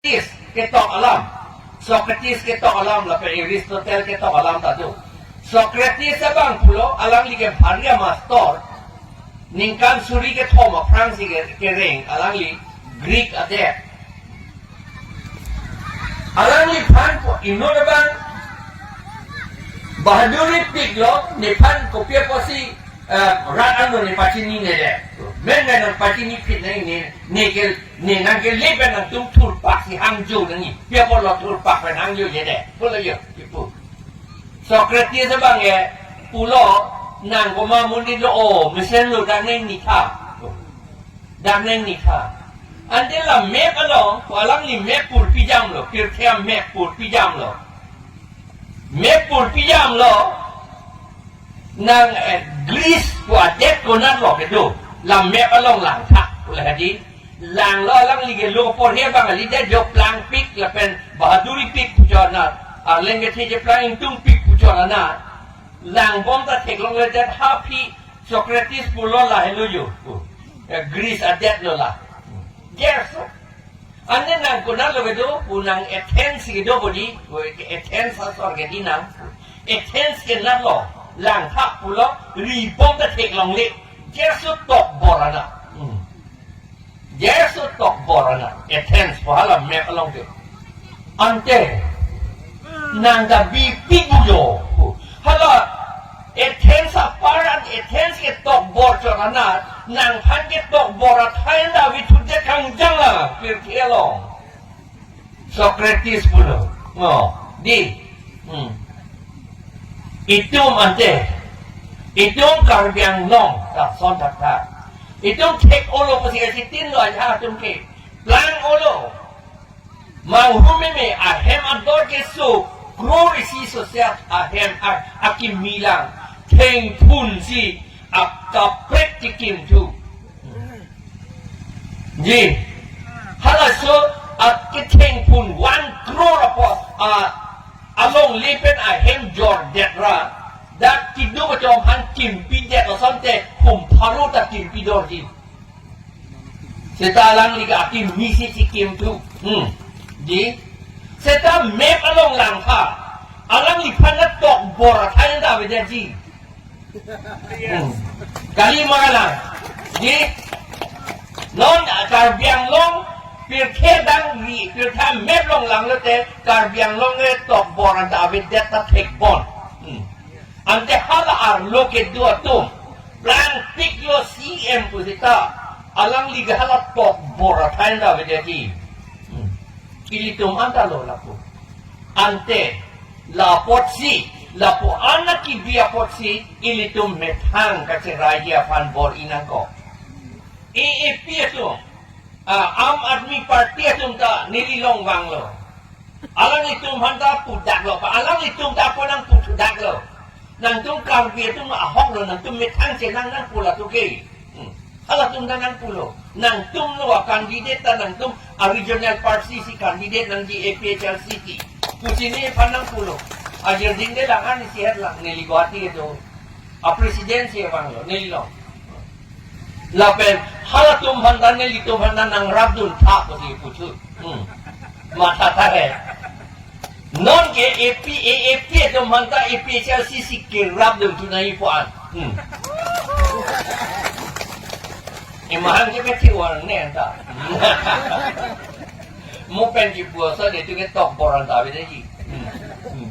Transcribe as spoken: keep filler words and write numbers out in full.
Socrates ketok alam. Socrates ketok alam lapen Aristotle ketok alam ta do. Socrates abang pulo, alangli ke bhari amastor. Ningkan suri kethom aphrangsi ke, kereng, alangli Greek adet. Alangliphan po inut abang bahaduri piklo, nephan kopi apotsi, eh, rat angno ne pachinine de. Men men nangpachini phit nang ne, ne ke, ne nangkele pen nangtum thurpaksi hangjo nangji. Pi apotlo thurpak pen hangjoje de. Pulo yo, kipu. Socrates abang ke pulo, nang komat amonit lo, o mesenlo, dak nangni tha. Dak nangni tha. Ante la map along, ko alangli map pur pijamlo, pirthe a map pur pijamlo. Map pur pijamlo, nang, eh, Greece ko adet konatlo kedo, la map along langtha, pu lahadi. Langlo, alangli ke lo porhe abang, kali det jo plangpik lapen bahaduri pik pu chot anat, Arleng kethe cheplang ingtungpik pu chot anat. Langbom ta theklongledet, ha phi Socrates pulo lahelo jo. Eh, Greece adet lo la. Gerso. Ante nang konatlo kedo, pu nang Athens kedo bodi, pu Athens asor kedi nang. Athens kenatlo, langtha pulo, ribom ta theklongle. Gerso tokbor anat. Hmm. Gerso tokbor anat. Athens pu hala map along ke. Ante nang ta bipik bujo. Hala Athens apar an, Athens ketokbor chot anat, nangphan ketokbor athai anta avi thut det kangjang la, pirthe along. Socrates pulo. Ngo, di. Hmm. Itum ante. Itum Karbi Anglong. Lason thakthak. Itum thek-olo pusi kasitin lo aja atum ke. Plang-olo. Manghumeme ahem ador keso. Kror isi sosiat ahem a-, akimi lang. Thengphunsi akaprek tikim thu. Ji. Halaso akethengphun one crore apot, a, alongle pen ahem jordet ra. Dak kedo kachom aphan kimpidet asonte hum pharo ta kimpi dorji. Seta alangli ke akimi si chikim thu. Hmm. Ji. Seta map along langtha. Alangliphan ta tokbor athai anta avedetji. Hmm. Kali ma lang. Ji. Non Karbi Anglong pirthe dang ri, pirthe map along langlote Karbi Anglong ke tokbor anta avedet ta thekbon. Hmm. Ante hala arlo kedo atum plangpiklo C M pu seta, alangli ke hala tokbor athai anta avedetji. Hmm. Ilitum anta lo lapu. Ante la apotsi, lapu-an akibi apotsi, ilitum methang kacheraiji aphan bor-i nangkok. A A P atum, ah, Aam Aadmi Party atum ta neli along vanglo. Alanglitum aphan ta pudaklo, pa alanglitum ta apot nangputhudaklo. Nangtum Karbi atum ahoklo, nangtum methang chenang nangpo latum ke. Hmm. Halatum ta nangpulo. Nangtumlo a-candidate ta, nangtum a-regional party si candidate nangji, A P H L C si. Pusi nephan nangpulo. Ajirding de lang, ani sihet lang, neli Guwahati kedo. A-president si vanglo, neli along. Lapen halatum aphan ta, nelitum aphan ta nangrapdun tha pusi puthot. Hmm. Matha tha he. Non ke A P, A A P atum aphan ta A P H L C si kerapdun thu nangji pu an. Hmm. Emahan ke methik war ne anta. Mo pen kipu asa de tu ke tokbor anta avedetji. Hmm. Hmm.